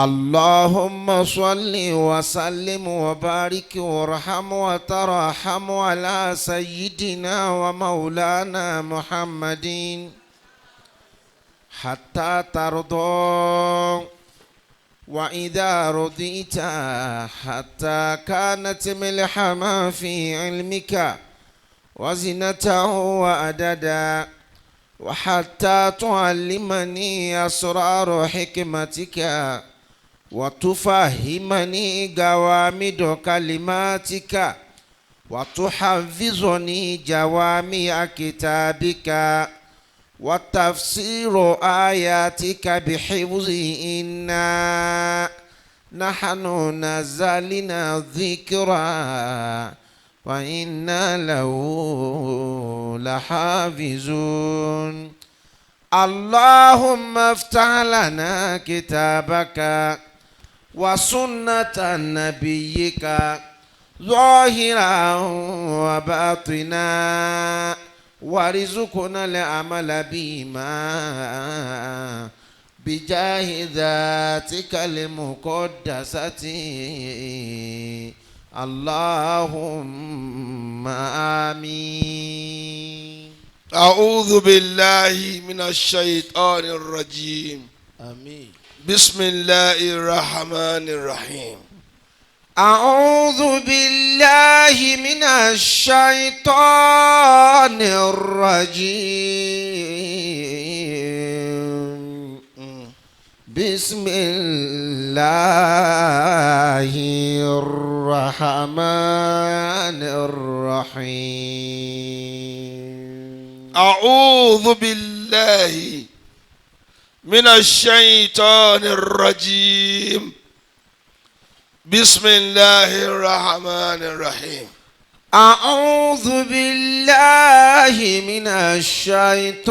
اللهم صل وسلم وبارك وارحم وترحم على سيدنا ومولانا محمد حتى ترضى وإذا رضيت حتى كانت ملحما في علمك وزنته وأددا وحتى تعلمني أسرار حكمتك وتفهمني جوامد كلماتك وتحفظني جوامع كتابك وتفسير آياتك بحفظ إنا نحن نزلنا الذكرى وإنا له لحافظون. اللهم افتح لنا كتابك وسنة نبيك ظاهرا وباطنا وارزقنا العمل بما بجاه ذاتك المقدسة اللهم آمين. أعوذ بالله من الشيطان الرجيم. آمين. بسم الله الرحمن الرحيم. أعوذ بالله من الشيطان الرجيم. بسم الله الرحمن الرحيم. أعوذ بالله من الشيطان الرجيم. بسم الله الرحمن الرحيم. أعوذ بالله من الشيطان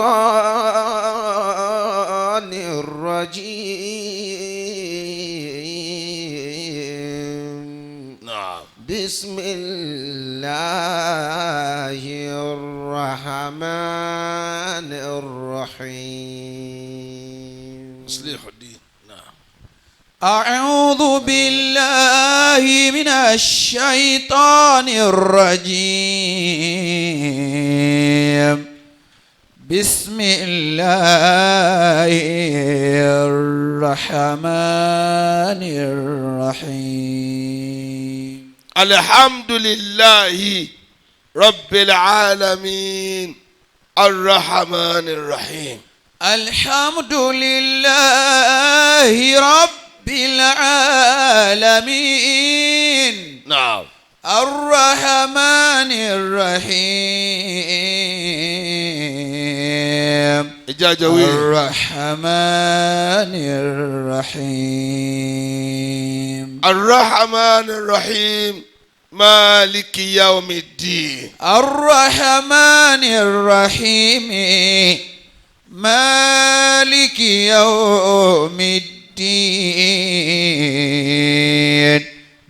الرجيم. نعم. بسم الله الرحمن الرحيم. مصلح الدين. نعم. أعوذ بالله من الشيطان الرجيم. بسم الله الرحمن الرحيم. الحمد لله رب العالمين الرحمن الرحيم. الحمد لله رب العالمين. نعم. الرحمن الرحيم. إجاجوي. الرحمن الرحيم. الرحمن الرحيم مالك يوم الدين. الرحمن الرحيم مالك يوم الدين.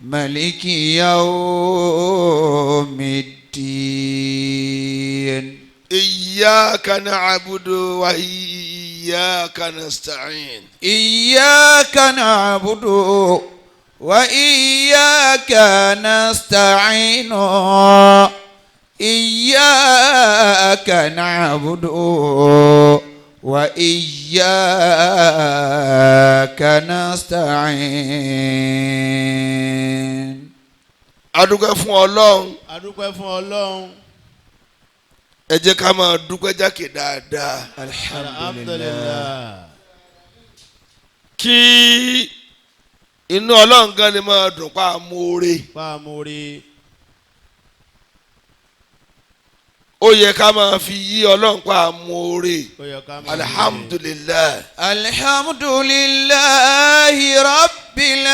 مالك يوم الدين. إياك نعبد وإياك نستعين. إياك نعبد وإياك نستعين. إياك نعبد وإياك نستعين. A dúpẹ́ fún Ọlọ́run. A dúpẹ́ fún Ọlọ́run. Ẹ jẹ́ ká máa dúpẹ́ jákè dáadáa. Alhamdulillah. Kí inú Ọlọ́run gan ni máa dùn pa amóore. Pa amóore. Ó yẹ ká máa fi yí Ọlọ́run pa amóore. Alhamdulillah. Alhamdulillahi rabbil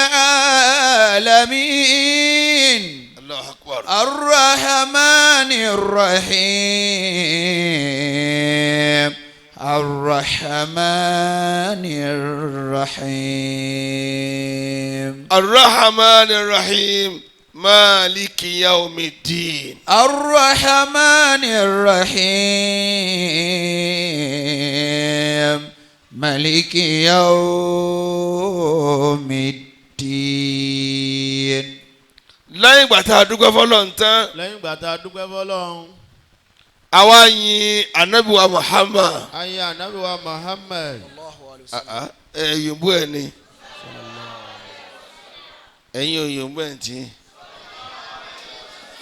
alamin. Allahu akbar. Arrahmanir rahim. Arrahmanir rahim. Arrahmanir rahim. Maliki yawmiddin. Arrahmanir rahim. ملك يوم الدين. Lẹ́yìn ìgbà tá a dúpẹ́ fọlọ́run tán, Lẹ́yìn ìgbà tá a dúpẹ́ fọlọ́run, àwa yin Ànábì wa Muhammad. Ayé Ànábì wa Muhammad. Ẹ yòǹbó ẹ ni ẹ̀yin ò yòǹbó ẹ̀ tí.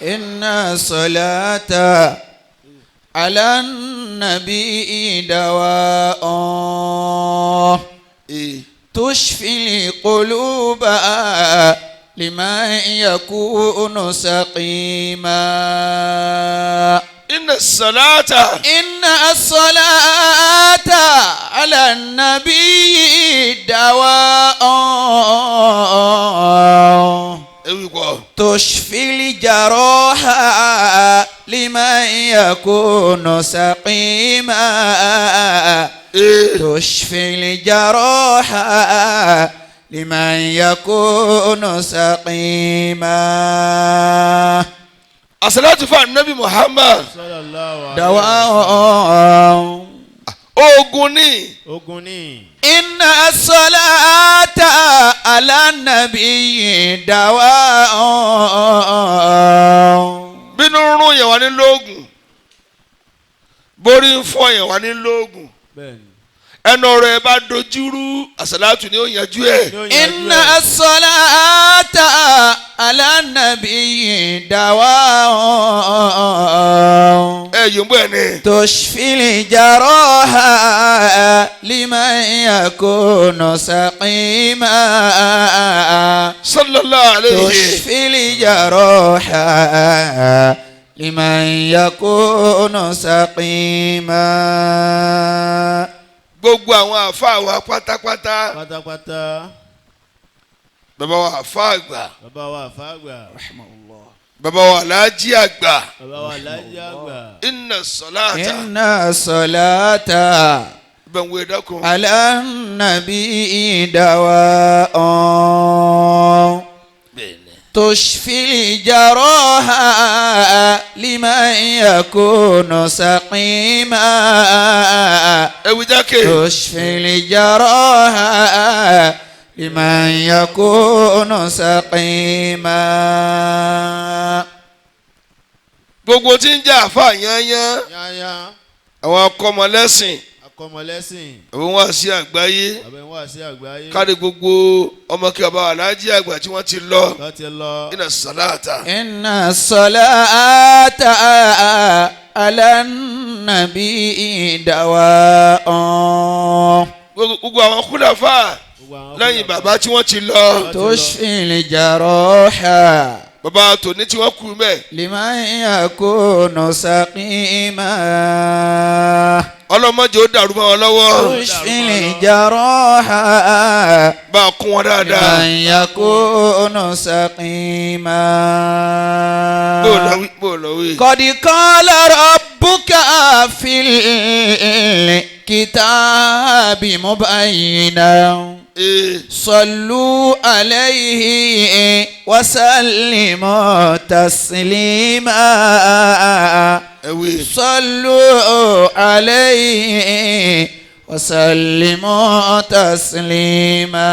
إن الصلاة على النبي دواء تشفي القلوب لمن يكون سقيما. إن الصلاة إن الصلاة على النبي دواء ewì pọ̀. تشفي الجراح لمن يكون سقيما. تشفي الجراح لمن يكون سقيما. Àsàlátù fún Ànábì Muhammad. Sallallahu alaihi دواء. Oògùn ni. Ogun ni. إن الصلاة على النبي دواء. Bínú rún yẹn wá ní lóògùn, borí ń fọ yẹn wá ní lóògùn, Bẹ́ẹ̀ni. ẹnu ọ̀rọ̀ ẹ bá dojúrú, àsàlátù ni ó yanjú ẹ. Ní ó yanjú إن ẹ̀. الصلاة على النبي دواء. Ẹ yòǹbó ẹ ni. تشفي الجراح لمن يكون سقيما. Sallallahu alayhi. تشفي الجراح لمن يكون سقيما. Gbogbo àwọn àfa wa pátápátá, Pátápátá. bàbá wa àfa àgbà, Bàbá wa àfáàgbà. bàbá wa aláàjì àgbà. Bàbá wa aláàjì àgbà. Inna salata. إن الصلاة Bẹ́ẹ̀ ń wo ẹ̀dákun. على النبي دواء تشفي الجراح لمن يكون سقيما. Ẹ wí jákè. تشفي الجراح لمن يكون سقيما. Gbogbo tí ń jẹ́ àfa yányán, Yányá. àwọn akọ́mọlẹ́sìn, Akọ́mọlẹ́sìn. àwọn wá sí àgbáyé, Bàbá wá sí àgbáyé. kárí gbogbo ọmọ kí ọba aláàjì àgbà tí wọ́n ti lọ. Tó ti lọ. Inna salata. إن الصلاة على النبي دواء. Gbogbo àwọn kúlàfà Gbogbo àwọn lẹ́yìn kúlàfà. bàbá tí wọ́n ti lọ, تشفي الجراح bàbá tòní tí wọ́n kú mẹ́, لمن يكون سقيما. ọlọ́mọdé ó dàrú mọ́ wọn lọ́wọ́. تشفي الجراح Bá a kún wọn dáadáa. لمن يكون سقيما. Bó o lọ wí, bó o lọ wí. قد قال ربك في الكتاب مبينا Ee, صلوا عليه وسلموا تسليما. Ẹ wí. صلوا عليه وسلموا تسليما.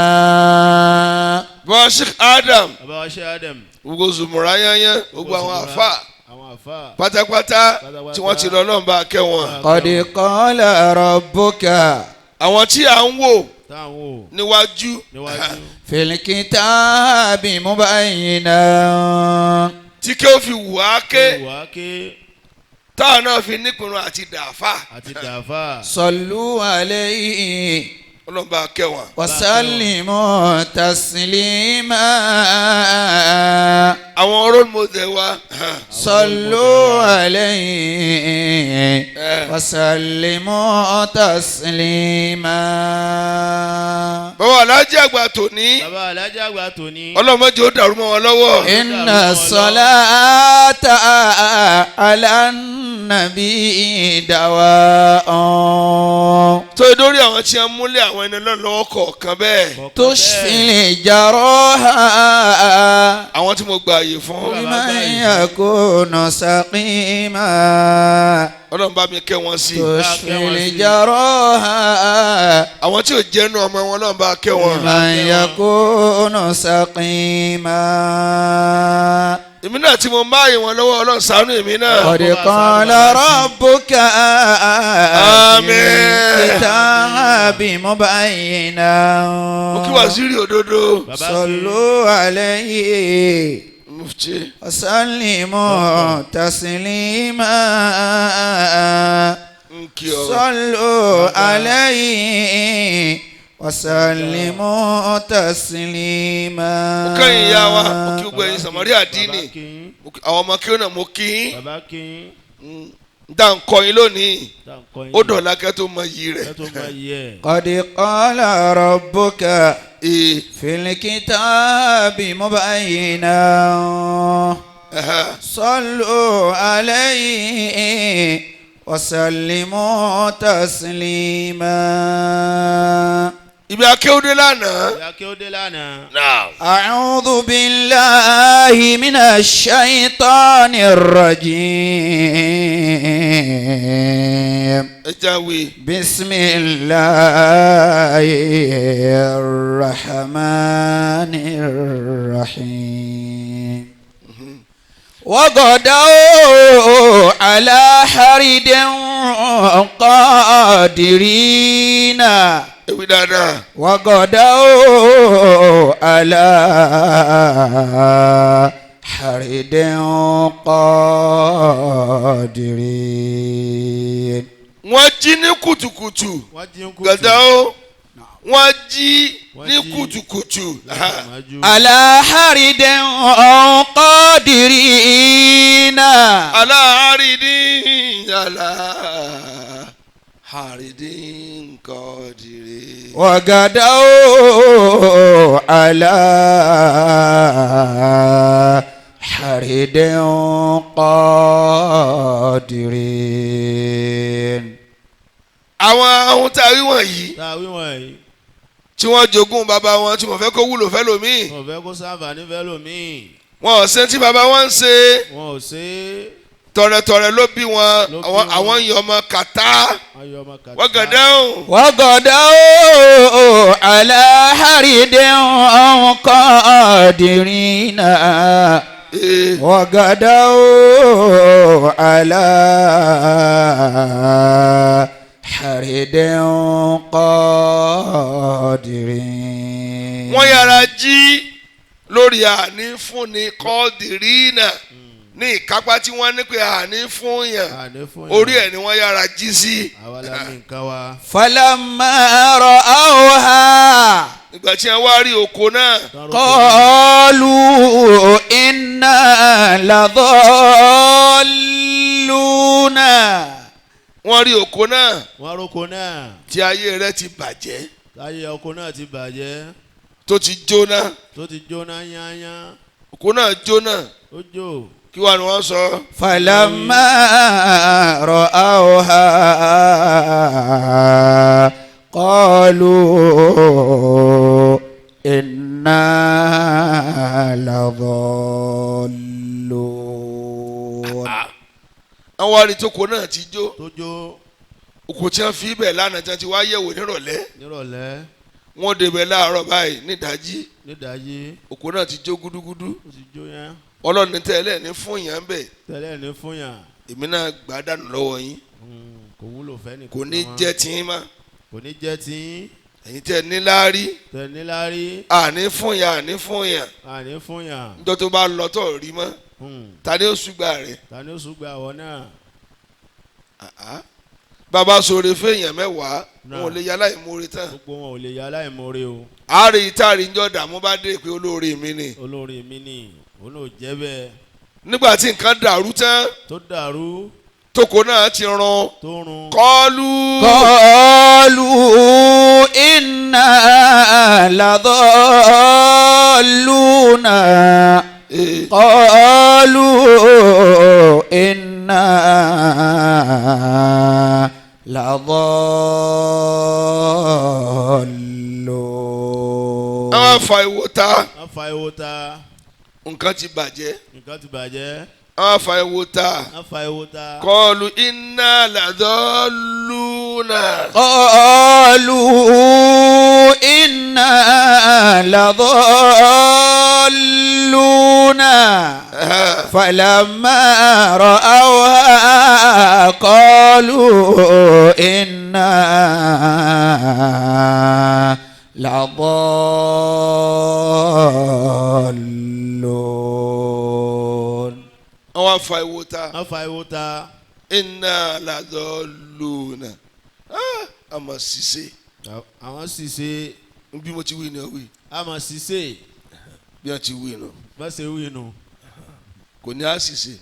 Bọ́lá Sheikh Adam, Bàbá wa ṣe Adam. gbogbo zùmùrà yányán, gbogbo àwọn àfa Àwọn àfáà. pátápátá tí wọ́n ti lọ, náà bá a kẹ́ wọn. قد قال ربك Àwọn tí à ń wò Táwọn wò níwájú, níwájú. في الكتاب مبينا tí kí ó fi wù á ké, Wà á ké táwọn náà fi nípinnu àti dàáfà, àti dàáfà. صلوا عليه Ọlọ́run bá a kẹ́ wọn. وسلموا تسليما. Àwọn role model wa, صلوا عليه وسلموا تسليما. Bàbá aláàjì àgbà tòní, Bàbá aláàjì àgbà tòní. Ọlọ́run má jẹ́ ó dàrú mọ́ wọn lọ́wọ́. إن الصلاة على النبي دواء. Tó o dórí àwọn tí wọ́n múlẹ̀ àwọn ẹni lọ́wọ́ kọ̀ọ̀kan bẹ́ẹ̀. تشفي الجراح Àwọn tí mo gba àyè fún. لمن يكون سقيما Ọlọ́run bá mi kẹ́ wọn sí. تشفي الجراح Àwọn tí ò jẹ́nu ọmọ wọn Ọlọ́run bá kẹ́ wọn. لمن يكون سقيما Èmi náà tí mo máa yè wọn lọ́wọ́ Ọlọ́run ṣàánú èmi náà. قد قال ربك آمين. في الكتاب مبينا Mo kí waziri òdodo. Bàbá kí صلوا عليه Mufti. وسلموا تسليما N kí ọ. صلوا عليه وسلموا تسليما Mo kẹ́yìn ìyá wa, mo kí gbogbo ẹ̀yin Sàmárì àdínì. Bàbá kí yín. Àwọn ọmọ kí ó náà mo kí yín. Bàbá kí yín. N tá n kọ yín lónìí. Tá n kọ́ yín. Ó dọ̀la kẹ́ tó mọ iyì rẹ̀. Kẹ́ tó mọ iyì ẹ̀. قد قال ربك Ee. في الكتاب مبينا Ẹ̀hẹ́. صلوا عليه وسلموا تسليما Ibi akéwúdé lánàá. Ìyá kí ó dé lánàá. Now. أعوذ بالله من الشيطان الرجيم Ẹ jáwé. بسم الله الرحمن الرحيم وغدوا على حرد قادرين Ewì dáadáa. وغدوا على حرد قادرين Wọ́n jí ní kùtùkùtù. Wọ́n jí ń kùtù. Gàdá o. Wọ́n jí Wọ́n ní jí. kùtùkùtù. Láfẹ̀mọ́jú. على حرد قادرين Aláàrídìn aláàrídìn kọ́dìrì. وغدوا على حرد قادرين Àwọn ohun tá a rí wọ̀nyí Tá a wí wọ̀nyí. tí wọ́n jogún bàbá wọn tí wọ́n fẹ́ kó wúlò fẹ́ lòmíì. Wọn ò fẹ́ kó sáǹfààní fẹ́ lòmíì. Wọn ò ṣe tí bàbá wọn ń ṣe Wọn ò ṣe é. tọrẹtọrẹ ló bí wọn Ló bí àwọn wọn. àwọn ń yọ ọmọ kàtá Wọ́n yọ ọmọ kàtá. wọ́n gàdá o. وغدوا على حرد قادرين Ee, وغدوا على حرد قادرين wọ́n yára jí lórí àní fúnni kọ́ọ̀dìrínà ní ìkápá tí wọ́n ní pé àní fún yàn Àní fún yàn. orí ẹ̀ ni wọ́n yára jí sí. Àwa la ní nǹkan wa. فلما رأوها Ìgbà tí wọ́n wá rí oko náà قالوا إنا لضالون wọ́n rí oko náà Wọ́n róko náà. tí ayé rẹ̀ ti bàjẹ́ Táyé oko náà ti bàjẹ́. tó ti jóná Tó ti jóná yányán. oko náà jóná Ó jò. kí wàá ni wọ́n sọ. فلما رأوها قالوا إنا لضالون Àwọn wá rí tóko náà ti jó Tó jó oko tí wọ́n fi ibẹ̀ lánàá tí wọ́n ti wá yẹ̀wò nírọ̀lẹ́ nírọ̀lẹ́. wọ́n débẹ̀ láàárọ̀ báyìí nídàájí Nídàájí. oko náà ti jó gúdúgúdú Ó ti jó yẹn. Ọlọ́run ní tẹ́lẹ̀ ní fún yàn bẹ̀ Tẹ́lẹ̀ ní fún yàn. èmi náà gbà á dànù lọ́wọ́ yín Kò wúlò fẹ́ nìkan. kò ní jẹ́ tiyín mọ́ Kò ní jẹ́ tiyín. ẹ̀yin tẹ́ ní láárí Tẹ̀ níláárí. àní fún yàn àní fún yàn Àní fún yàn. níjọ́ tó bá lọ tó rí mọ́ ta ni ó ṣùgbà rẹ̀ Ta ni ó ṣùgbà àwọn náà? Àá. Bàbá sọ̀rọ̀ fẹ́yàn mẹ́wàá Náà. wọn ò lè yá láìmoore tán Gbogbo wọn ò lè yà aláìmoore o. àárẹ̀ ìtàrí ń jọ dààmú bá dé pé olóore mi ni Olórí mi ni òun ò jẹ́ bẹ́ẹ̀. nígbà tí nǹkan dàrú tán Tó dàrú tóko náà ti run tó run. kọ́ọ̀lù قالوا إنا لضالون Ee. قالوا إنا لضالون àwọn afa ìwò ta Wọ́n fa ewo ta. Nǹkan ti bàjẹ́. Nǹkan ti bàjẹ́. Wọ́n fa ewu ta. Wọ́n fa ewu ta. Kọlu iná làdọ́lùnà. قالوا إنا لضالون فلما رأوها قالوا إنا لضالون. Wọ́n fa ewu ta. Wọ́n fa ewu ta. Iná làdọ́lùnà. Àmọ̀ ṣiṣẹ́. Àwọn ṣiṣẹ́. Bí mo ti wí ni ọ wí. Àmọ̀ ṣiṣẹ́. Bí wọ́n ti wí nù. Bá ṣe wí nù. Kò ní àṣìṣe.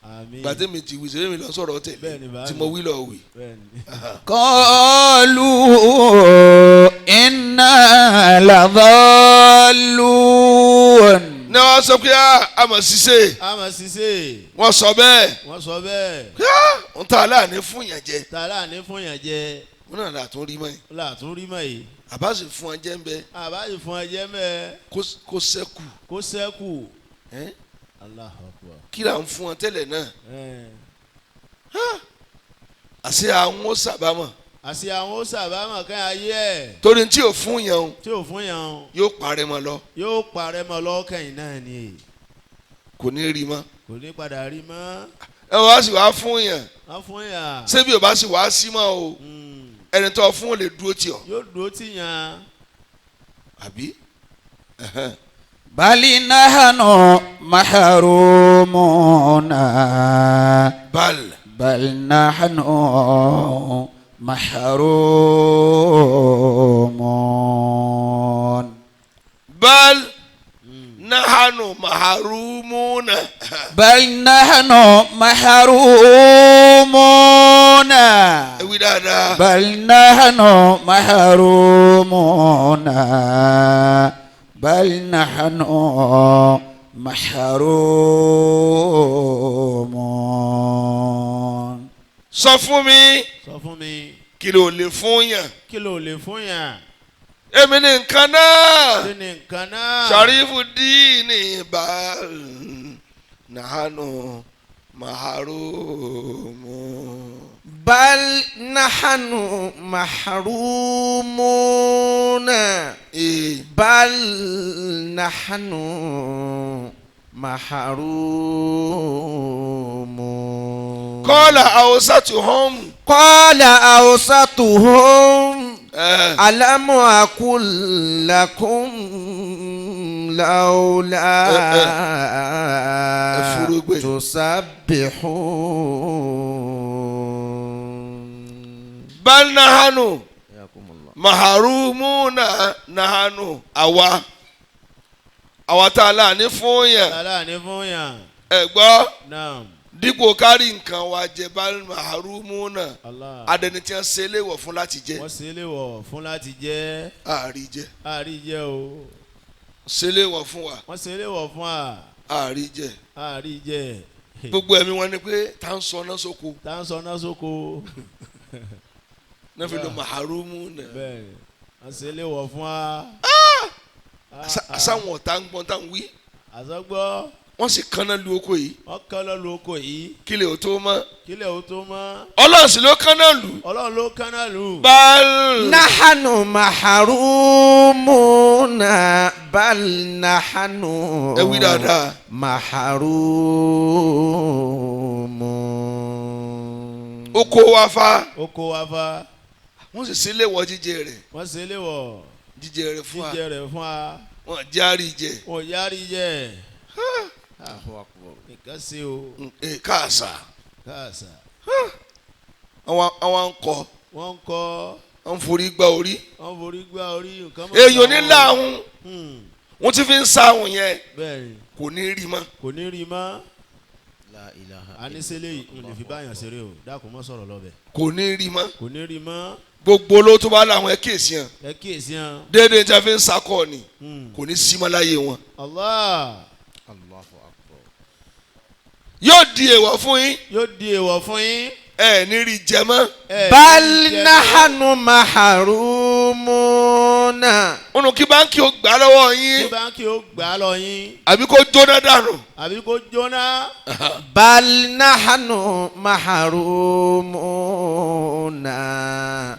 Àmín. Gbàtẹ́mi ti wí sẹ́yìn mi lọ sọ̀rọ̀ tẹ̀lé Bẹ́ẹ̀ni, bàá tí mi. mo wí lọ wí. Bẹ́ẹ̀ni. قالوا إنا لضالون. Ní wọ́n sọ pé àmọ̀ ṣiṣẹ́. Àmọ̀ ṣiṣẹ́. Wọ́n sọ bẹ́ẹ̀. Wọ́n sọ bẹ́ẹ̀. Ń ta aláàní fún yàn jẹ. Ta láàní fún yàn jẹ. Wọ́n náà là tún rí mọ́ yìí. Là tún rí mọ́ yìí. Àbá sì fún ọ jẹ́ ń bẹ. Àbá sì fún ẹ jẹ mẹ́. Kó sẹ́kù. Kó sẹ́kù. Ẹ́n? Allahu Akbar. Kí là ń fún ọ tẹ́lẹ̀ náà? Ẹ́n. Àṣé àwọn ó sàbámọ̀. Àṣé àwọn ó sàbámọ̀ kẹ́ ayé ẹ̀. Torí tí ò fún yàn o, Tí ò fún yàn o. yóò parẹ́ mọ́ lọ. Yóò parẹ́ mọ́ lọ́kẹ́yìn náà ni. Kò ní rí mọ́. Kò ní padà rí mọ́. Ẹ wá sì wá fún yàn. Wọ́n fún yàn. Ṣé bí o bá sì wá sí mọ́ o, ẹni tó fún lè dúró tì ọ́. Yóò dúró tì yàn. Àbí? بل نحن محرومون. Bal. بل نحن محرومون. Bal nahanu maharumuna. بل نحن محرومون. Ẹ wí dáadáa. بل نحن محرومون. بل نحن محرومون. Sọ fún mi. Sọ fún mi. Kí ló lè fún yàn? Kí ló lè fún yàn? Èmi ní nǹkan náà. Kí ni nǹkan náà? Sharifu dini bal nahanu maharumu. بل نحن محرومون. Ee, بل نحن محرومون. Kọ́lá awsatuhum. قال أوسطهم ألم أقل لكم لولا Ẹ̀fúrúgbìn. تسبحون. Bal nahanu حياكم الله. maharumuna nahanu àwa. Àwa tá a láàní fún yàn. Ta láàní fún yàn. Ẹ gbọ́ Naam. dípò kárí nǹkan wa jẹ bal maharumuna. Allah. Adẹni tí wọ́n ṣe léwọ̀ fún láti jẹ. Wọ́n ṣe é léwọ̀ fún láti jẹ. Àárí jẹ. Àárí jẹ o. Ṣe léwọ̀ fún wa. Wọ́n ṣe é léwọ̀ fún wa. Àárí jẹ. Àárí jẹ. Gbogbo ẹ̀mí wọn ni pé tá ń sọ náà sóko. Tá ń sọ náà sóko. Náà fi lo maharumu náà. Bẹ́ẹ̀ni. Wọ́n ṣe é léwọ̀ fún wa. Àsáwọn ọ̀tá ń gbọ́n tá ń wí. Àsọgbọ́. Wọ́n sì kánná lu oko yìí. Wọ́n kán lọ lu oko yìí. Kílẹ̀ ò tó mọ́. Kílẹ̀ ò tó mọ́. Ọlọ́run sì ló kánná lù. Ọlọ́run ló kán náà lù. Bal. نحن محرومون بل نحن Ẹ wí dáadáa. محرومون. Oko wa fa. Oko wa fa. Wọ́n sì sí léwọ̀ jíjẹ rẹ̀. Wọ́n ṣe é léwọ̀. Jíjẹ rẹ̀ fún wa. Jíjẹ rẹ̀ fún wa. Wọ́n jẹ́ àrí jẹ. Wọ́n yárí jẹ. Nǹkan ṣe o. Ẹ káàsà. Káàsà. Àwọn ń kọ. Wọ́n ń kọ́. Wọ́n ń forí gbá orí. Wọ́n forí gbá orí nǹkan mọ́. Èèyàn ní láhùn. Wọ́n ti fi ń sáhùn yẹn. Bẹ́ẹ̀ni. Kò ní rí mọ́. Kò ní rí mọ́. لا إله Anísẹ́lẹ̀ yìí n lè fi báyàn ṣeré o. Dákun mọ́ sọ̀rọ̀ lọ́bẹ̀. Kò ní rí mọ́. Kò ní rí mọ́. Gbogbo ló tó bá láwọn ẹ kíyèsí yẹn. Ẹ kíyèsí hàn. Déédéé tí a fi ń sakọ ni. Kò ní sí mọ́ láyé wọn. Allah. الله أكبر. Yóò di èèwọ̀ fún yín. Yóò di èèwọ̀ fún yín. Ẹ ní rí jẹ mọ́. Ẹ ní بل jẹ mọ́. نحن محرومون. Nínú kí báńkì ó gbà lọ́wọ́ Kí yín báńkì ó gbà á lọ yín. àbí kó jóná dànù. Àbí kó jóná. بل نحن محرومون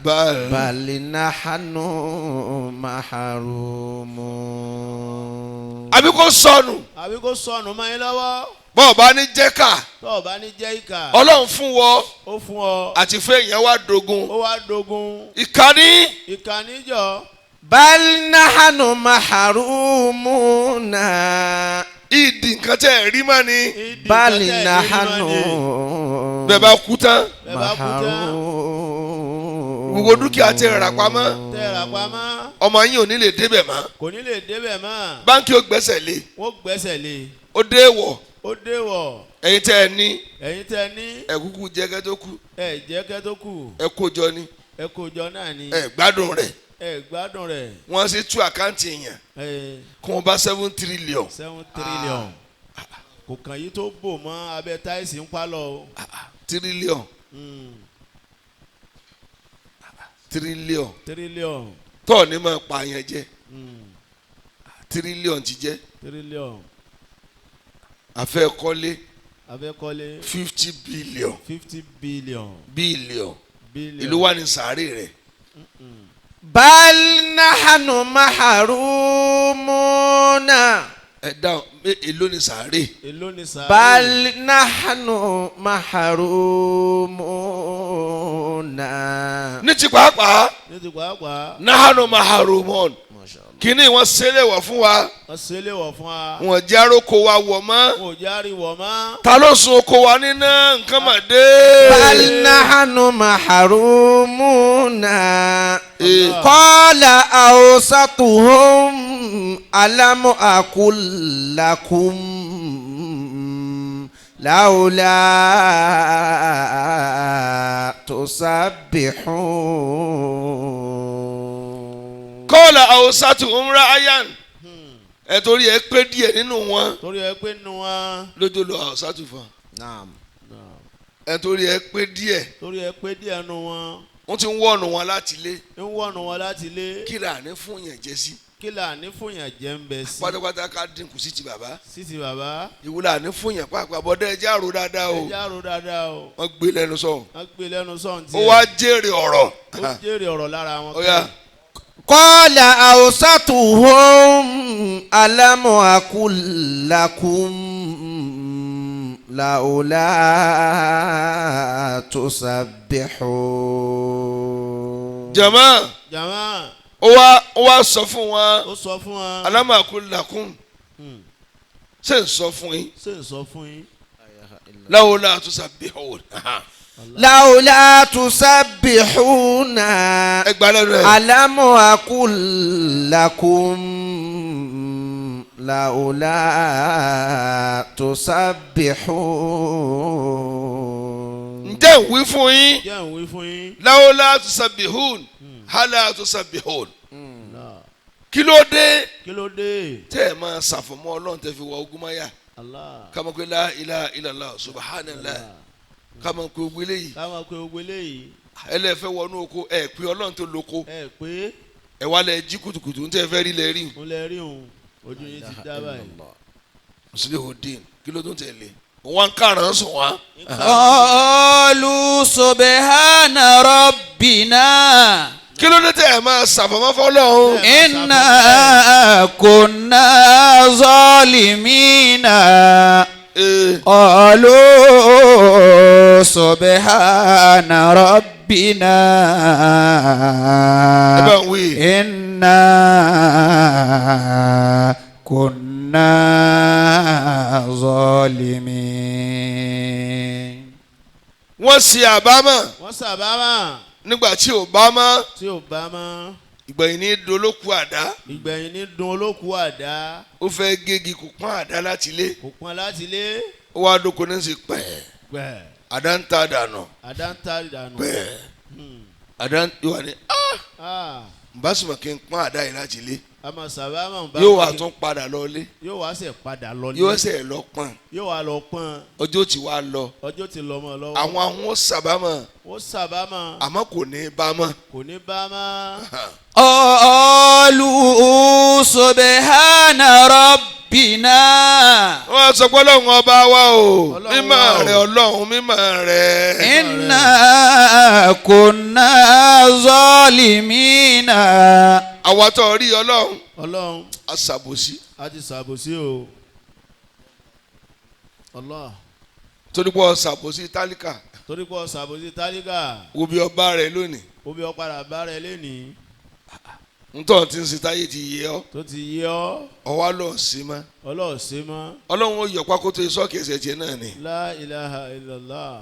بل نحن محرومون. Àbí kó sọnù. Àbí kó sọnù mọ́ yín lọ́wọ́. Bọ́ọ̀ bá ní jẹ́kà Tó o bá ní jẹ́ ìkà. Ọlọ́run fún wọ Ó fún ọ. àti fún èèyàn wá dogun. Ó wá dogun. Ìkànnì Ìkà níjọ. بل نحن محرومون ìdí nǹkan tẹ́ ẹ̀ rí mọ́ ni. Ìdí بل nǹkan tẹ́ ẹ̀ ní نحن mọ́ ni. Bẹ́ẹ̀ bá kú tán Bẹ́ẹ̀ bá kú tán. محرومون. gbogbo dúkìá tẹ́ ẹ rà pamọ́ Tẹ́ ẹ rà pamọ́. ọmọ yín ò ní lè débẹ̀ mọ́. Kò ní lè débẹ̀ mọ́. Báńkì ó gbẹ́sẹ̀ lé Wọ́n gbẹ́sẹ̀ lé. ó dé wọ̀ Ó déwọ̀. ẹ̀yin tẹ́ ẹ ní Ẹ̀yin tẹ́ ní. ẹ kúkú jẹ́ kẹ́ tó kú Ẹ jẹ́ kẹ́ tó kù. ẹ kó jọ ni Ẹ kó jọ náà ni. ẹ gbádùn rẹ̀ Ẹ gbádùn rẹ̀. wọ́n sì tú àkáǹtì èèyàn Ẹ kí wọ́n bá 7 trillion 7 trillion. Kò kàn yí tó bò mọ́ abẹ́ táìsì ń pálọ̀ o. trillion trillion Trillion. tọ́ọ̀ ní máa pa àyàn jẹ trillion ti jẹ́ Trillion. àfẹ́ kọ́lé Abẹ́kọ́lé 50 billion 50 billion. billion Billion. ìlú wa ní sàárè rẹ̀ بل نحن محرومون ẹ dáhùn èló ní sàárè Èló ni sàárè? بل نحن محرومون. ní ti pàápàá Ní ti pàápàá. nahanu maharumon kínní wọ́n ṣẹlẹ̀ wọ̀ fún wa Wọ́n ṣe lè wọ̀ fún wa. wọ́n jẹ́ aróko wa wọ̀ mọ́ Wọn ò járe wọ̀ mọ́. ta ló sun oko wa níná nǹkan mà dé. بل نحن محرومون Eh. قال أوسطهم ألم أقل لكم لولا تسبحون. Kọ́ọ̀lá àwòsàtù umra ayan ẹ torí ẹ pé díẹ̀ nínú wọn Torí ẹ pé nu wọn. lójó lọ àwòsàtù fún نعم ẹ torí ẹ pé díẹ̀ Torí ẹ pé díẹ̀ nu wọn. wọ́n ti ń wọ̀nù wọn láti lé Ń wọ̀nù wọn láti lé. kí là ní fún yẹn jẹ sí Kí là ní fún yàn jẹ́ ń bẹ sí. pátápátá ká dínkù sí ti bàbá Sí ti bàbá. ìwúlà ní fún yẹn pàápàá bọ́dẹ́ ẹ jẹ́ àrò dáadáa o Ẹ já ro dáadáa o. wọ́n gbé lẹ́nu sọ̀hún Wọ́n gbé lẹ́nu sọ̀hún ó tiẹ̀. wá jèrè ọ̀rọ̀ Ó jèrè ọ̀rọ̀ lára wọn. ó yá قال أوسطهم ألم أقل لكم لولا تسبحون. jama Jàmá ó wá sọ fún wọn ó sọ fún wọn. alámàkúlàkùn ṣé ń sọ fún yín Ṣé ń sọ fún yín? láwọlá àtúnṣàbíhùn لولا تسبحون ẹ gbà lẹ́nu ẹ̀. ألم أقل لكم لولا تسبحون. Ǹjẹ́ ń wí fún yín Jẹ́ ń wí fún yín. láwọlá àtúnṣàbíhùn hálà àtúnṣàbíhùn Allah. kí ló dé Kí ló dé? tẹ́ ẹ̀ máa ṣàfọ̀mọ́ ọlọ́run tẹ́ fi wọ ogún máyà Allah. ká máa pé la ilaha illallah subhanallah ká máa pé ogun eléyìí Ká máa pe gbogbo eléyìí. ẹlẹ́fẹ́ wọnú oko ẹ̀ pé ọlọ́run tó lóko Ẹ pé ẹ̀ wá lẹ jí kùtùkùtù ń tẹ́ fẹ́ rí lẹ rí ń lẹ rí òun. Ojú yín ti dá báyìí. Muslihuddin kí ló tó ń tẹ̀lé wọn kàrán sùn wá. قالوا سبحان ربنا kí ló dé tẹ́ ẹ̀ máa ṣàfọ̀mọ́ fọlọ́run إنا كنا ظالمين Ee, قالوا سبحان ربنا ẹ bá ń wí. إنا كنا ظالمين wọ́n ṣe àbámọ̀ Wọ́n sàbámà nígbà tí ò bá mọ́ tí ò bá mọ́. ìgbẹ̀yìn ní dolóku àdá Ìgbẹ̀yìn ní dun olókùú àdá. ó fẹ́ gégi kò pọ́n àdá láti lé Kò pọn láti lé. ó wá dóko ní sí pẹ́ Gbẹ̀. àdá ń ta dànù Àdá ń ta ìdànù. pẹ́ àdá ń wà ní Ah, nbásùmọ̀ kí n pọ́n àdá yìí láti lé A máa sàbámọ̀ bá Yóò wá tún padà lọlé. Yóò wá sẹ̀ padà lọlé. Yóò sẹ̀ lọ pọ́n. Yóò wá lọ pọ́n. Ọjọ́ tí wàá lọ. Ọjọ́ ti lọ mọ́ lọ́wọ́. Àwọn àwọn sàbámọ̀. Ó sàbámọ̀. Àmọ́ kò ní bá mọ́. Kò ní bá mọ́. قالوا سبحان ربنا. Wọ́n sọ pé Ọlọ́run ọba wa o, Ọlọ́run mímọ́ wa o. rẹ̀ Ọlọ́run, mímọ́ rẹ̀. إنا كنا ظالمين. Àwa tó rí Ọlọ́run, Ọlọ́run, aṣàbòsí. a ti ṣàbòsí o. Allah. Torí pé ọṣàbòsí tálíkà. Torí pé ọṣàbòsí tálíkà. Wo bí ọba rẹ̀ lónìí. Ó bí ọ̀padà bá rẹ̀ lénìí. Ntọ́ ti ń ṣe táyé ti yé ọ. Tó ti yé ọ. Ọwá lọ sí mọ́. Ọlọ́ọ̀ ṣe mọ́. Ọlọ́run ó yọ pákó tó sọ́ọ̀kì ẹsẹ̀ tiẹ̀ náà ni. La ilaha illallah.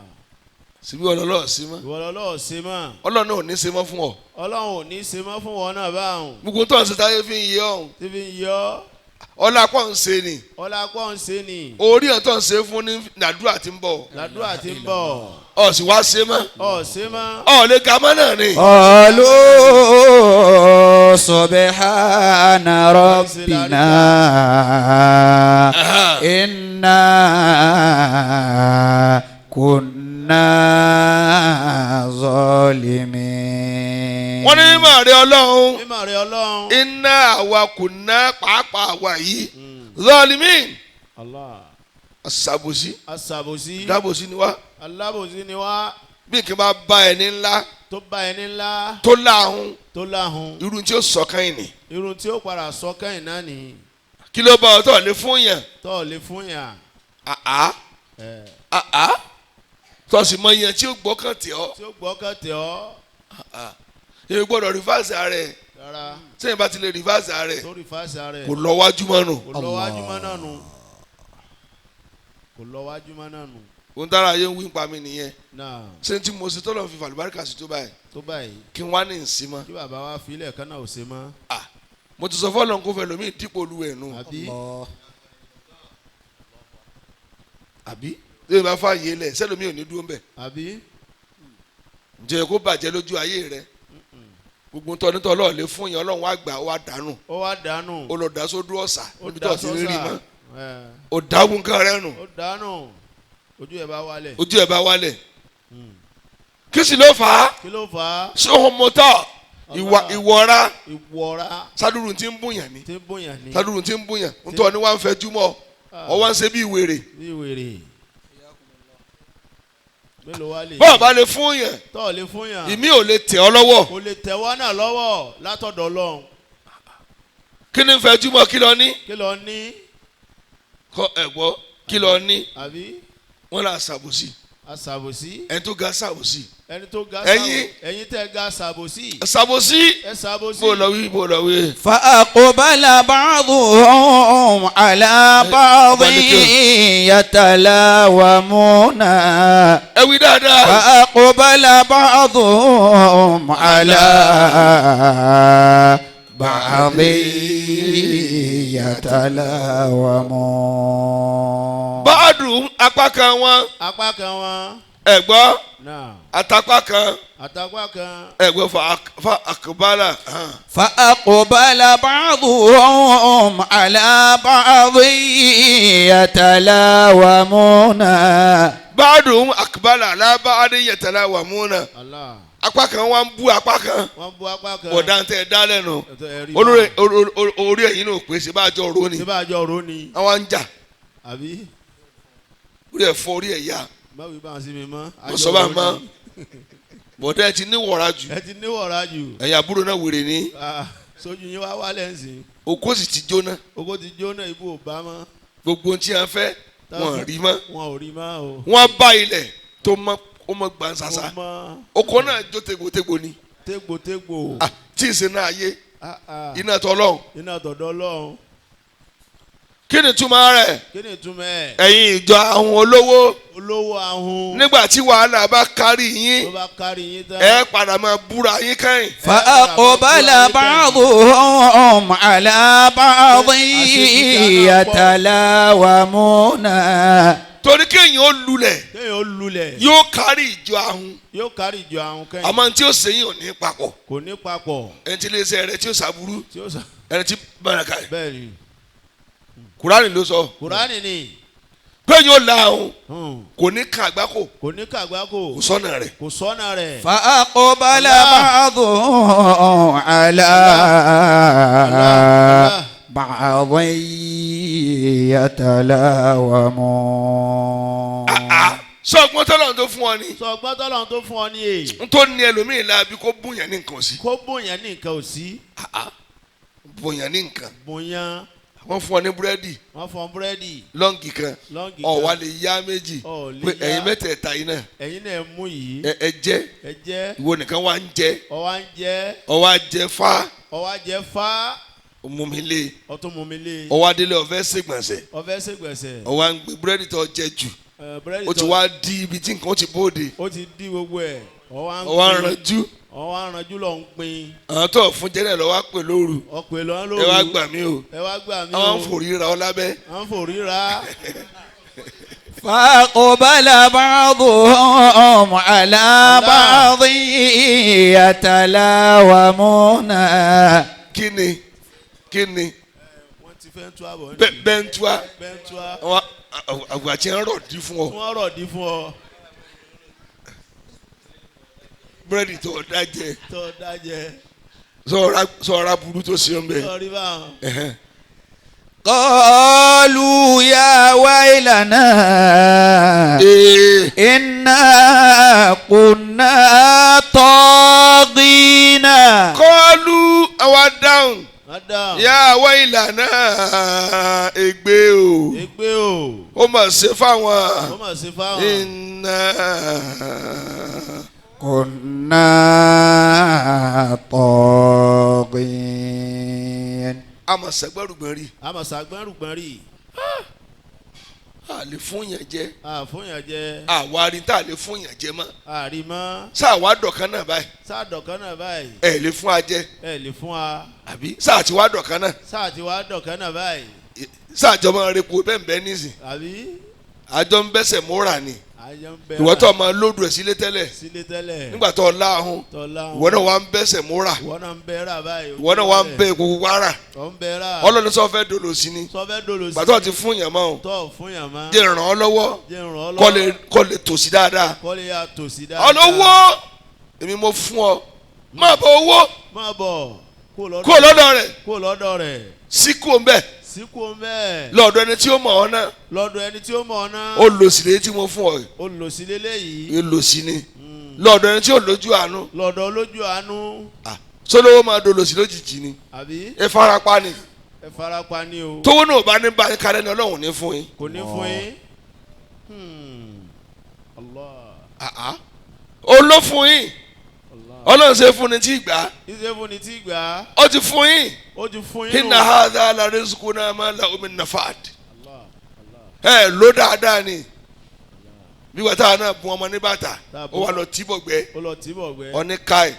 Síbí ọlọ́ọ̀ sí mọ́. Ìwọ lọ́lọ́ọ̀ ṣe mọ́. Ọlọ́run náà ò ní ṣe mọ́ fún ọ. Ọlọ́run ò ní ṣe mọ́ fún wọn náà báwọn. Gbogbo tó ń ṣe táyé fi ń yé ọ̀hún. Tí fi ń yé ọ. Ọlá pọ̀ ń ṣe ni. Ọlá pọ̀ ń ṣe ni. Orí ọ̀ tó ń ṣe fún ní nàdúrà tí ń bọ̀. Làdúrà ti ń bọ̀. Ọ̀ sì wá ṣe mọ́. Ọ̀ ṣe mọ́. Ọ̀ lè ga mọ́ náà ni. قالوا سبحان ربنا إنا كنا ظالمين. Wọ́n ní mímọ́ rẹ̀ Ọlọ́run. Mímọ́ rẹ̀ Ọlọ́run. Iná àwa kò ná pàápàá àwa yìí. Zalimin. Allah. Aṣàbòsí. Aṣàbòsí. Dábòsí ni wá. Alábòsí ni wá. Bí nǹkan bá bá ẹni ńlá. Tó bá ẹni ńlá. Tó láhùn. Tó láhùn. Irun tí ó sọ kẹ́yìn ni. Irun tí ó padà sọ kẹ́yìn náà ni. Kí ló bá ọ tó lè fún yàn? Tó lè fún yàn. Àá. Àá. Tó sì mọ yẹn tí ó gbọ́kàn tì ọ́. Tí ó gbọ́kàn tì ọ́. Èmi gbọ́dọ̀ rìfáàsì rẹ̀. Rárá. Sẹ́yìn bá ti lè rìfáàsì rẹ̀. Tó rìfáàsì rẹ̀. Kò lọ wájú mọ́ nù. Kò lọ wájú mọ́ náà nù. Kò lọ wájú mọ́ náà nù. Ohun tára ayé ń wí pa mi nìyẹn. Náà. Ṣé tí mo ṣe tọ́lọ̀ fi fàlùbáríkà sí tó báyìí? Tó báyìí. Kí n wá ní ìsín mọ́. Kí bàbá wa filẹ̀ kán náà ò ṣe mọ́. Mo ti sọ fọ́lọ́n kó fẹ́ lómi dípò olúwẹ̀ nù. Àbí. Àbí. Lóyún bá fà yé lẹ̀ sẹ́lómi ò ní dúró ń bẹ̀. Àbí. Ǹjẹ́ kó bàjẹ́ lójú ayé rẹ̀? Gbogbo ntọ́ nítọ́ ọlọ́ọ̀ lè fún yẹn Ọlọ́run wá gbà ó wá dànù. Ó wá dànù. Ó lọ dà sódú ọ̀sà. Ó Níbi tó dà ti rí sọ́sà. mọ́. Ó dágùn kan rẹ̀ nù. Ó dànù. Ojú ẹ̀ bá wálẹ̀. Ojú ẹ̀ bá wálẹ̀. Kí sì ló fà á? Kí ló fà á? Sóhun mọ́tọ́ ìwọra. Ìwọra. Sádúró ti ń bùyàn ni. Ti ń bùyàn ni. Sádúró ti ń bùyàn. Ntọ́ ni wọ́n á fẹ́ júmọ́. Ọwọ́ ń ṣe bí wèrè. Bí wèrè. Mélòó wá lè. Bọ́ọ̀ bá lè fún yàn. Tọ́ lè fún yàn. Ìmí ò lè tẹ̀ ọ́ lọ́wọ́. Kò lè tẹ̀ wọ́n náà lọ́wọ́ látọ̀dọ̀ Ọlọ́run. Kí ni ń fẹ́ júmọ́ kí lọ ní? Kí lọ ní? Kọ́ ẹ̀gbọ́ kí lọ ní? Àbí? Wọ́n là ṣàbòsí. Aṣàbòsí. Ẹni tó ga ṣàbòsí. Ẹni tó ga Ẹ̀yin. Ẹ̀yin tẹ́ ga ṣàbòsí. Ṣàbòsí. Ẹ ṣàbòsí. Bó lọ wí bó lọ wí. فأقبل بعضهم على بعض يتلاومون. Ẹ wí dáadáa. فأقبل بعضهم على بعض يتلاومون. Báàdùn apá kan wọn. Apá kan wọn. Ẹ gbọ́. Náà. Àtàpá kan. Àtàpá kan. Ẹ gbọ́ fa àkùbálà. فأقبل بعضهم على بعض يتلاومون. Báàdùn àkùbálà alábàádé yẹtẹlá wàmúnà. Allah. Apá kan wá ń bú apá kan. Wọ́n bú apá kan. Bọ̀dá ń tẹ́ ẹ dá lẹ́nu. Ẹ̀rí Olórí orí ẹ̀yin náà pèsè bá a jọ ro ni. Ṣé bá a jọ ro ni? Àwọn ń jà. Àbí? Orí ẹ̀ fọ́ orí ẹ̀ ya. Báwo bá a sí mi mọ́? Mo sọ bá a mọ́. Bọ̀dá ẹ ti ní wọ̀ra jù. Ẹ ti ní wọ̀ra jù. Ẹ̀yin àbúrò náà wèrè ní. Sójú yín wá wálẹ̀ ń sìn. Oko sì ti jóná. Oko ti jóná ibú ò bá mọ́. Gbogbo ohun tí a fẹ́ wọn rí mọ́. Wọn ò rí mọ́ o. Wọ́n bá ilẹ̀ tó mọ́ ó mọ́ gbansasa. Oko náà jó tegbòtegbò ni. Tegbòtegbò. Tí ì ṣe náà ayé. Iná tọ́lọ́hún. Iná tọ̀dọ̀ Ọlọ́run. Kí ni túmọ̀ rẹ̀? Kí ni túmọ̀ ẹ̀? Ẹ̀yin ìjọ àwọn olówó. Olówó ahun. Nígbà tí wàhálà bá kárí yín. Tó bá kárí yín tán. Ẹ padà máa búra yín kẹ́yìn. فأقبل بعضهم على بعض يتلاومون. Torí kéèyàn ó lulẹ̀. Kéèyàn ó lulẹ̀. Yóò kárí ìjọ ahun. Yóò kárí ìjọ ahun kẹ́yìn. Àmọ́ tí ó sẹ́yìn ò ní papọ̀. Kò ní papọ̀. Ẹni tí iléeṣẹ́ rẹ̀ tí ó ṣàbúrú. Tí ó ṣà. Ẹni tí bẹ̀rẹ̀ ká yìí. Bẹ́ẹ̀ ni. Kùránì ló sọ. Kùránì ni. Pé yóò la òun kò ní kan àgbákò. Kò ní kàgbákò. Kò sọ́nà rẹ̀. Kò sọ́nà rẹ̀. فأقبل بعضهم على بعض يتلاومون. Sọ ọgbọ́n tọ́lọ́run tó fún ọ ni. Sọ ọgbọ́n tọ́lọ́run tó fún ọ ní èyí. N tó ní ẹlòmíì la bí kò bùnyàn ní nǹkan sí. Kó bùnyàn ní nǹkan ò sí. Bùnyàn ní nǹkan. Bùnyàn. Wọ́n fún ọ ní búrẹ́dì. Wọ́n fún ọ búrẹ́dì. Lọ́ǹgì kan. Lọ́ǹgì kan. Ó wá lè yá méjì. Ó lè pé yá. Ẹ̀yin mẹ́tẹ̀ẹ̀ta yìí náà. Ẹ̀yin náà mú yìí. Ẹ jẹ. Ẹ jẹ. Ìwọ nìkan wá ń jẹ. Ó wá ń jẹ. Ó wá jẹ fá. Ó wá jẹ fá. Mú mi lé. Ó tún mú mi lé. Ó wá délé, ó fẹ́ ṣègbọ̀nsẹ̀. Ó fẹ́ ṣègbọ̀nsẹ̀. Ó wá ń gbé búrẹ́dì tó jẹ jù. Búrẹ́dì Ó ti wá di ibi tí nǹkan ti bóde. Ó ti di gbogbo ẹ̀. Ó wá ń Ó wá ń ranjú. Ó wá ń ranjú lọ ń pin. Àwọn tó fún jẹ́lẹ̀ lọ wá pè lóru. Ó pè lọ lóru. Ẹ wá gbà mí o. Ẹ wá gbà mí o. Àwọn ń fòrí ra ọ lábẹ́. À ń fòrí ra. فأقبل بعضهم على بعض يتلاومون. Kí ni kí ni? Wọ́n ti fẹ́ tú àbọ̀. Bẹ́ńtúá. Bẹ́ńtúá. Àwọn àgbà tí ń rọ̀ dí fún ọ. Wọ́n rọ̀ dí fún ọ. Búrẹ́dì tó dá jẹ. Tó dá jẹ. Sọ̀rọ̀ burú tó ṣe ń bẹ. Sọ̀rí báwọn. قالوا يا ويلنا إنا كنا طاغين. Kọ́lù àwa dáhùn. Wọ́n dáhùn. Yá waylana, ègbé o. Ègbé o. Ó mà ṣe fáwọn. Ó mà ṣe fáwọn. Iná. كنا طاغين. A mà ṣàgbọ́rùgbọ́n rí. A mà ṣàgbọ́rùgbọ́n rí. A lè fún yàn jẹ. A fún yàn jẹ. Àwa rí tá a lè fún yàn jẹ mọ́. Àrí mọ́. Sáà wá dọ̀kan náà báyìí. Sáà dọ̀kan náà báyìí. Ẹ lè fún wa jẹ. Ẹ lè fún wa. Àbí sáà tí wá dọ̀kan náà. Sáà tí wá dọ̀kan náà báyìí. Sáà jọ máa repo bẹ́ẹ̀ bẹ́ẹ̀ nísìn. Àbí. Àjọ ń bẹ́sẹ̀ múra ni. Àjọ ń bẹ́ẹ̀. Ìwọ tó máa lódù ẹ̀ sílé tẹ́lẹ̀. Sílé tẹ́lẹ̀. Nígbà tó láhùn. Tó láhùn. Ìwọ náà wá ń bẹ́sẹ̀ múra. Ìwọ náà ń bẹ́ rà báyìí. Ìwọ náà wá ń bẹ́ epo wàrà. Ọ̀ ń bẹ́ rà. Ọlọ́run sọ fẹ́ dolo sí ni. Sọ fẹ́ dolo sí. Gbàtọ́ ti fún yàn mọ́ o. Tọ́ fún yàn mọ́. Jẹ́ ràn ọ́ lọ́wọ́. Jẹ́ ràn ọ́ lọ́wọ́. Kọ́ lè tòsí dáadáa. Kọ́ lè yà tòsí dáadáa. Ọlọ́wọ́ èmi mo fún ọ. Má bọ̀ owó. Má bọ̀. Kó lọ́dọ̀ rẹ̀. Kó lọ́dọ̀ rẹ̀. Síkú ń bẹ̀. Síkú ń bẹ̀. Lọ́dọ̀ ẹni tí ó mọ̀ ọ́ náà. Lọ́dọ̀ ẹni tí ó mọ̀ ọ́ náà. Olòṣì lè tí mo fún ọ. Olòṣì lélẹ́yìí. Olòṣì ni. Lọ́dọ̀ ẹni tí ó lójú àánú. Lọ́dọ̀ olójú àánú. Sọlọ́wọ́ máa dolòṣì lójijì ni. Àbí. Ẹ farapa ni. Ẹ farapa ni o. Tówó náà bá ní bá kárẹ́ ni Ọlọ́run ní fún yín. Kò ní fún yín. Allah. Oló fún yín. Ọlọ́run ṣe fún ni tí gbà. Ṣe fún ni tí gbà. Ó ti fún yín. Ó ti fún yín. Inna hadha la rizquna ma lahu min nafad. Ẹ ló dáadáa ni. Bí wàá táwọn náà bùn ọmọ ní bàtà, ó wà lọ tìbọ̀gbẹ́. Ó lọ tìbọ̀gbẹ́. Ọ ní káì.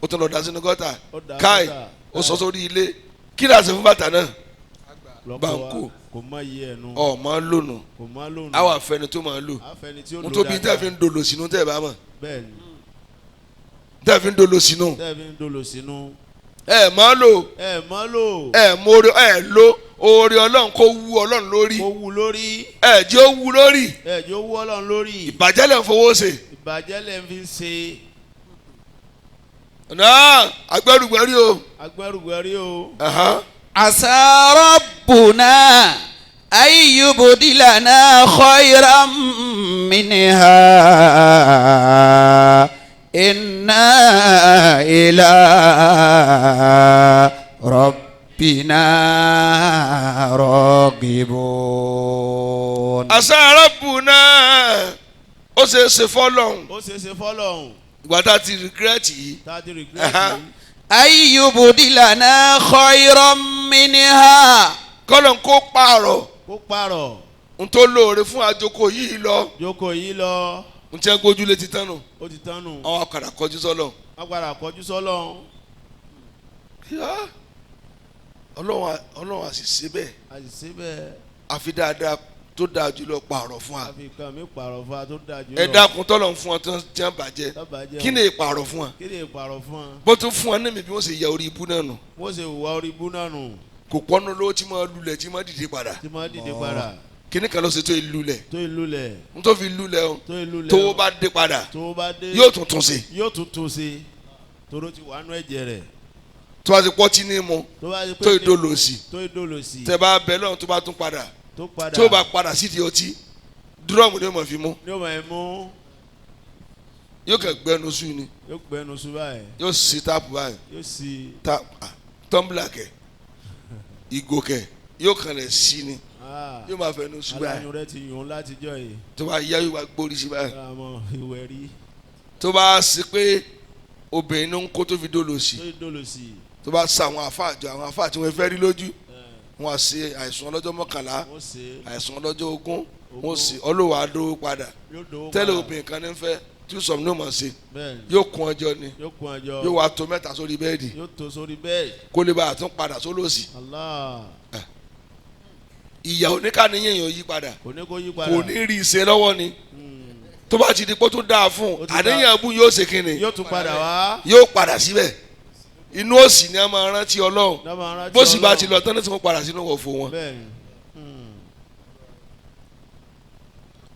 Ó tún lọ dà sínú gọ́tà. Káì. Ó sọ sórí ilé. Kí ni àṣẹ fún bàtà náà? Báńkò. Kò mọ iye ẹnu. Ọ máa lónù. Kò mọ lónù. Àwọn àfẹni tó máa lò. Àfẹni tí ó lò N dáadáa. tóbi tẹ́ fi ń dolo sínú tẹ́ bá mọ̀. Bẹ́ẹ̀ni. Tẹ́ fi ń dolo sínú. Tẹ́ fi ń dolo sínú. Ẹ máa lò. Ẹ máa lò. Ẹ mórí ẹ lo oore Ọlọ́run kó wú Ọlọ́run lórí. Kó wú lórí. Ẹ jẹ́ ó wú lórí. Ẹ jẹ́ ó wú Ọlọ́run lórí. Ìbàjẹ́ lẹ̀ ń fowó ṣe. Ìbàjẹ́ lẹ̀ ń fi ṣe. Náà agbẹ́rùgbẹ́rí o. Agbẹ́rùgbẹ́rí o. Asa rabbuna ay yubdilana khayran minha inna ila rabbina ragibun. Asa rabbuna ó ṣe é ṣe fọ́lọ́hún. Ó ṣe é ṣe fọ́lọ́hún. Ìgbà tá a ti regret yìí. Tá a ti regret yìí. Ay yubdilana khayran minha. Kọ́lọ̀ ń kó pààrọ̀. Kó pààrọ̀. N tó lóore fún àjòkò yìí lọ. Jókòó yìí lọ. N tí wọ́n gbójú lé ti tán nù. Ó ti tán nù. Àwọn akàrà kọjú sọ́lọ̀. Wọ́n padà kọjú sọ́lọ̀. Ọlọ́run á sì ṣe bẹ́ẹ̀. A sì ṣe bẹ́ẹ̀. Àfi dáadáa tó dáa jùlọ pààrọ̀ fún wa. A fi nǹkan mi pààrọ̀ fún wa tó dáa jùlọ. Ẹ dákun tọ́lọ̀ ń fún ọ tó ń jẹ́ bàjẹ́. Tó bàjẹ́. Kí ni ìpààrọ̀ fún wa? Kí ni ìpààrọ̀ fún wa? Bó tún fún wa ní mi bí wọ́n ṣe ya orí ibú náà nù. Wọ́n ṣe wà orí ibú náà nù. Kò pọ́nú lówó tí máa lulẹ̀ tí máa dìde padà. Tí máa dìde padà. Kíní kan ló ṣe tó ìlulẹ̀. Tó ìlulẹ̀. N tó fi lulẹ̀ o. Tó ìlulẹ̀. Tówó bá dé padà. Tówó bá dé. Yóò tún tún ṣe. Yóò tún tún ṣe. Toró ti wà nú ẹ̀jẹ̀ rẹ̀. Tó bá ti pọ́ tí ní mu. Tó ìdólòsì. Tó ìdólòsì. Tẹ bá bẹ lọ́run tó bá tún padà. Tó padà. Tó bá padà sídìí ọtí. Dúrọ́ọ̀mù ni ó máa fi mú. Ni ó máa mú. Yóò kàn gbẹnu sú ni. Yóò gbẹnu sú báyìí. Yóò sí táàpù báyìí. Yóò sí. Tọ́ḿbìlà kẹ̀. Ìgò kẹ̀. Yóò kàn lẹ̀ sí ni. Yóò máa fẹnu sú báyìí. Aláyún rẹ ti yùn látijọ́ yìí. Tó bá yá yóò wá gbórí sí báyìí. Àmọ́ ìwẹ̀ rí. Tó bá ṣe pé obìnrin ló ń kó tó fi dólò sí. Tó fi dólò sí. Tó bá sa àwọn àfa àjọ àwọn àfa tí wọ́n fẹ́ rí lójú. Wọ́n á ṣe àìsàn ọlọ́jọ́ 11. Àìsàn ọlọ́jọ́ 20. Wọ́n sì ọlọ́wà dówó padà. Tẹ́lẹ̀ obìnrin kan ní fẹ́ tí sọ̀rọ̀ ní o máa ṣe. Yóò kún ọjọ́ ni. Yóò wá tó 3 sórí bẹ́ẹ̀dì. Yóò tó sórí bẹ́ẹ̀dì. Kó lè bá a tún padà sólòsì. Allah. Ìyà oníkàníyàn yóò yí padà. Kò ní kó yí padà. Kò ní rí ìṣe lọ́wọ́ ni. Tó bá ti di pé ó tún dáa fún un, àníyàn bú yóò ṣe kíni. Yóò tún padà wá. Yóò padà síbẹ̀. Inú òsì ni a máa rántí Ọlọ́run. Bó sì bá ti lọ tán ní tí wọ́n padà sínú ọ̀fọ̀ wọn.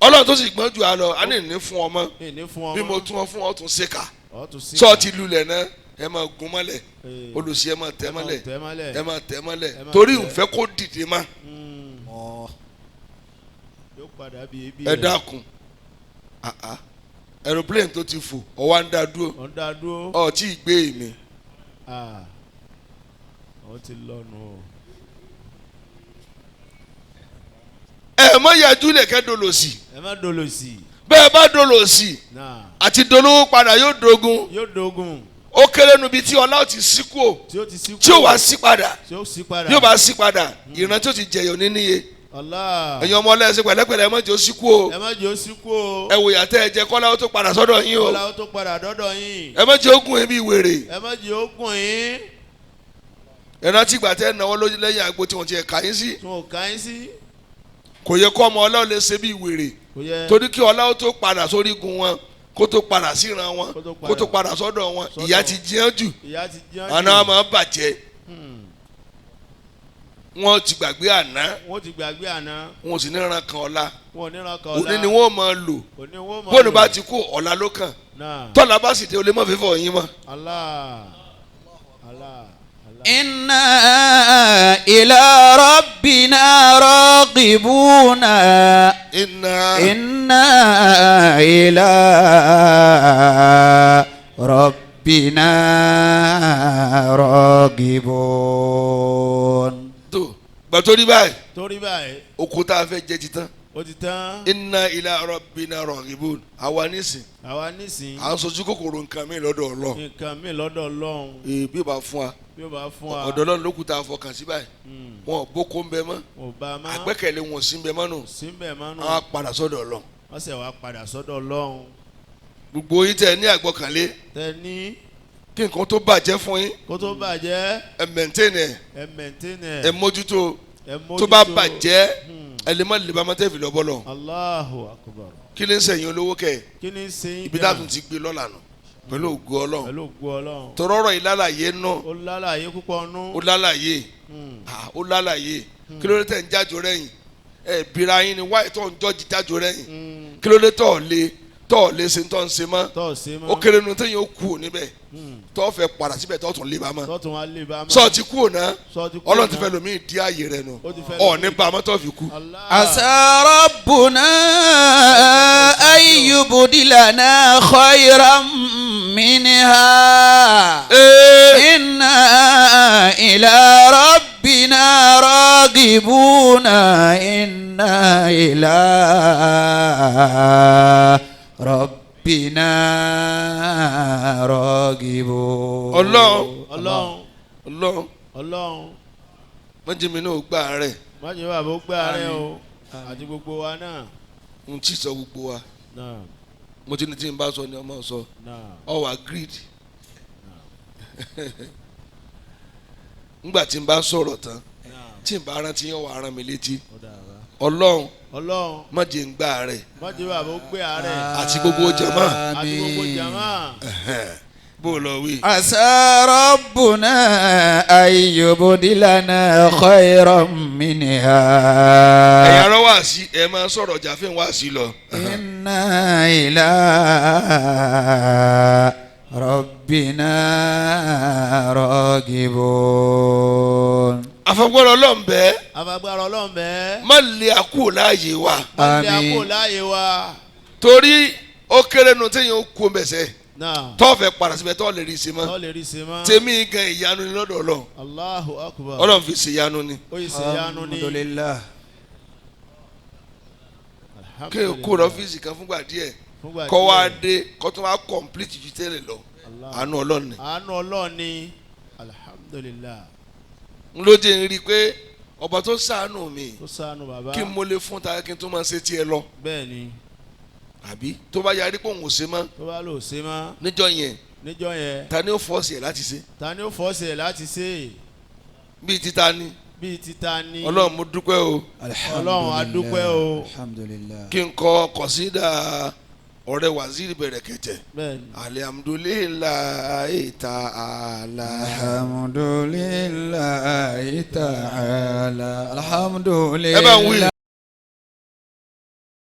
Ọlọ́run tó sì gbọ́n jù á lọ, á ní ní fún ọmọ. Bí mo tún ọ fún ọ tún ṣèkà. Sọ ti lulẹ̀ náà, ẹ máa gun mọ́lẹ̀. Olùsí ẹ máa tẹ̀ mọ́lẹ̀. Ẹ máa tẹ̀ mọ́lẹ̀. Torí ìfẹ́ kó dìde má. Ẹ dákun. Aeroplane tó ti fò, ọwọ́ ń dá dúró. Ọ̀ tí ì gbé mi. Ó ti lọ́nu o. Ẹ má yájú lè kẹ́ dolòsì. Ẹ má dolòsì. Bẹ́ẹ̀ bá dolòsì. Àti dolówó padà yóò dogun. Yóò dogun. Ó kéré nu bí tí ọlá ò ti sí kú o. Tí ó ti sí kú. Tí ó wá sí padà. Tí ó sí padà. Yóò bá sí padà. Ìran tí ó ti jẹyọ níníye. Allah. Ẹ̀yin ọmọ ọlẹ́sìn pẹ̀lẹ́pẹ̀lẹ́ ẹ má jẹ́ ó sí kú o. Ẹ má jẹ́ ó sí kú o. Ẹ wò yàtọ̀ ẹ jẹ kọ́lá ó tó padà sọ́dọ̀ yín o. Kọ́lá ó tó padà dọ́dọ̀ yín. Ẹ má jẹ́ ó gùn yín bí wèrè. Ẹ má jẹ́ ó gùn yín. Ẹ rántí ìgbà tẹ́ náwó lójú lẹ́yìn àgbo tí wọ́n ti ẹ̀ka yín sí. Tí wọ́n ká yín sí. Kò yẹ kó ọmọ ọlá lè ṣe bí wèrè. Torí kí ọlá ó tó padà sórí gun wọn, kó tó padà síran wọn, kó tó padà sọ́dọ̀ wọn, ìyà ti jẹ́ jù. Àná máa bàjẹ́. Wọ́n ti gbàgbé àná. Wọ́n ti gbàgbé àná. Wọ́n sì níran kan ọ̀la. Wọ́n níran kan ọ̀la. Òní ni wọ́n máa lò. Bóni bá ti kú ọ̀la ló kàn. Tọ́lá bá sì dé olè mọ́ fífọ̀ yín mọ́. Allah. Allah. Inna ila rabbina raghibuna. Inna ila rabbina raghibun. Tó gbà torí báyìí. Torí báyìí. Oko tá a fẹ́ jẹ ti tán. Ó ti tán. Inna ila rabbina raghibun. Àwa nísìn. Àwa nísìn. À ń sojú kòkòrò nǹkan mi lọ́dọ̀ Ọlọ́run. Nǹkan mi lọ́dọ̀ Ọlọ́run. Bí o bá fún wa. Bí o bá fún wa. Ọ̀dọ̀ Ọlọ́run ló kù tá a fọkàn sí báyìí. Wọn ò bóko ń bẹ mọ́. Wọn ò bá a mọ́. Àgbẹ́kẹ̀lé wọn sí ń bẹ mọ́ nù. Sí ń bẹ mọ́ nù. Àwọn padà sọ́dọ̀ Ọlọ́run. Wọ́n sì wá padà sọ́dọ̀ Ọlọ́run. Gbogbo yín tẹ ní àgbọ́kànlé. Tẹ ní. Kí nǹkan tó bàjẹ́ fún yín. Kó tó bàjẹ́. Ẹ mẹ̀ntẹ́nì ẹ̀. Ẹ mẹ̀ntẹ́nì ẹ̀. Ẹ mójútó. Ẹ mójútó. Tó bá bàjẹ́ ẹ lè má lè bá mọ́tẹ́ fi lọ bọ́lọ̀. Allahu akbar. Kí ni ń sẹ̀yìn olówó kẹ̀? Kí ni ń sẹ́yìn ibi tá a tún ti gbé lọ́la nù pẹ̀lú ògo Ọlọ́run. Pẹ̀lú ògo Ọlọ́run. Tọrọrọ ìlàlàyé nù. Ó lálàyé púpọ̀ nù. Ó lálàyé. Ó lálàyé. Kí ló dé tẹ̀ ń jájo rẹ̀yìn? Ẹ bira yín ni wáyé tó ń jọ́jì jájo rẹ̀yìn. Kí ló dé tọ̀ lé tọ̀ lé ṣe tọ̀ ń ṣe mọ́? Ó kéré nu téèyàn ó kú níbẹ̀. Tọ́ fẹ́ padà síbẹ̀ tọ́ tún lé ba mọ́. Sọ ti kú òná. Ọlọ́run ti fẹ́ lomi di ààyè rẹ̀ nù. Ọ̀ ní ba mọ́ tọ́ fi kú. Asa rabbuna an yubdilana khayran minha. Inna ila rabbina raghibuna. Inna ila rabbina raghibun. Ọlọ́run Ọlọ́run Ọlọ́run Ọlọ́run mọ́jìmí náà gbà rẹ̀. Mọ́jìmí bàbá ó gbà rẹ̀ o àti gbogbo wa náà. N tí sọ gbogbo wa. Mo ti ní tí n bá sọ ni ọmọ sọ. Ọ wà greed. Ngbà tí n bá sọ̀rọ̀ tán tí n bá rántí yẹn wà rán mi létí. Ọlọ́run Ọlọ́run má jẹ́ ń gbà rẹ̀ má jẹ́ bàbá ó gbé àárẹ̀ àti gbogbo jàmá àti gbogbo jàmá. Bó o lọ wí. عسى ربنا أن يبدلنا خيرا منها Ẹ̀yin ará wá sí ẹ máa sọ̀rọ̀ jàfin wá sí lọ. إنا إلى ربنا راغبون. Àfọgbọ́n Ọlọ́run bẹ́ẹ̀ Afagbára Ọlọ́run bẹ́ẹ̀. má lè àkú láàyè wa Má lé Àmín. àpò láàyè wa. Torí ó kéré nu téèyàn ó kú mẹsẹ̀ Náà tọ́ọ̀fẹ́ padà síbẹ̀ tọ́ọ̀ lè rí i ṣe mọ́ tọ́ lè rí ṣe mọ́. Tèmi gan ìyanu ni lọ́dọ̀ Ọlọ́run. Allahu akbar. Ọlọ́run fi ṣe ìyanu ni. Ó yìí ṣe yanu ni. Alhamdulillah. Kéèyàn kú lọ́fíìsì kan fúngbà díẹ̀ Fúngbà kọ́ wá díẹ̀. dé kọ́ tó wá complete ju tẹ́lẹ̀ lọ. Allah. Àánú Ọlọ́run ni. Àánú Ọlọ́run ni. Alhamdulillah. N ló jẹ́ n rí i pé ọba tó ṣàánú mi Tó ṣàánú bàbá. kí n mo lè fún ta kí n tó máa ṣe tiẹ̀ lọ Bẹ́ẹ̀ ni. Àbí tó bá yarí pé òun ò ṣe mọ́ Tó bá lò ṣe mọ́. níjọ́ yẹn Níjọ́ yẹn. ta ni ó fọ́ọ̀sì ẹ̀ láti ṣe? Ta ni ó fọ́ọ̀sì ẹ̀ láti ṣe? Bíi títa ni. Bíi títa ni. Ọlọ́run mo dúpẹ́ o. Ọlọ́run, a dúpẹ́ o. Alhamdulillah. Kí n kọ kọ̀sídà ọ̀rẹ́ waziri bẹ̀rẹ̀ kẹ̀tẹ̀. Bẹ́ẹ̀ ni. Alihamudulilayi ta'ala. Alhamdulillahi ta'ala. Alhamdulillah. Ẹ bá ń wí.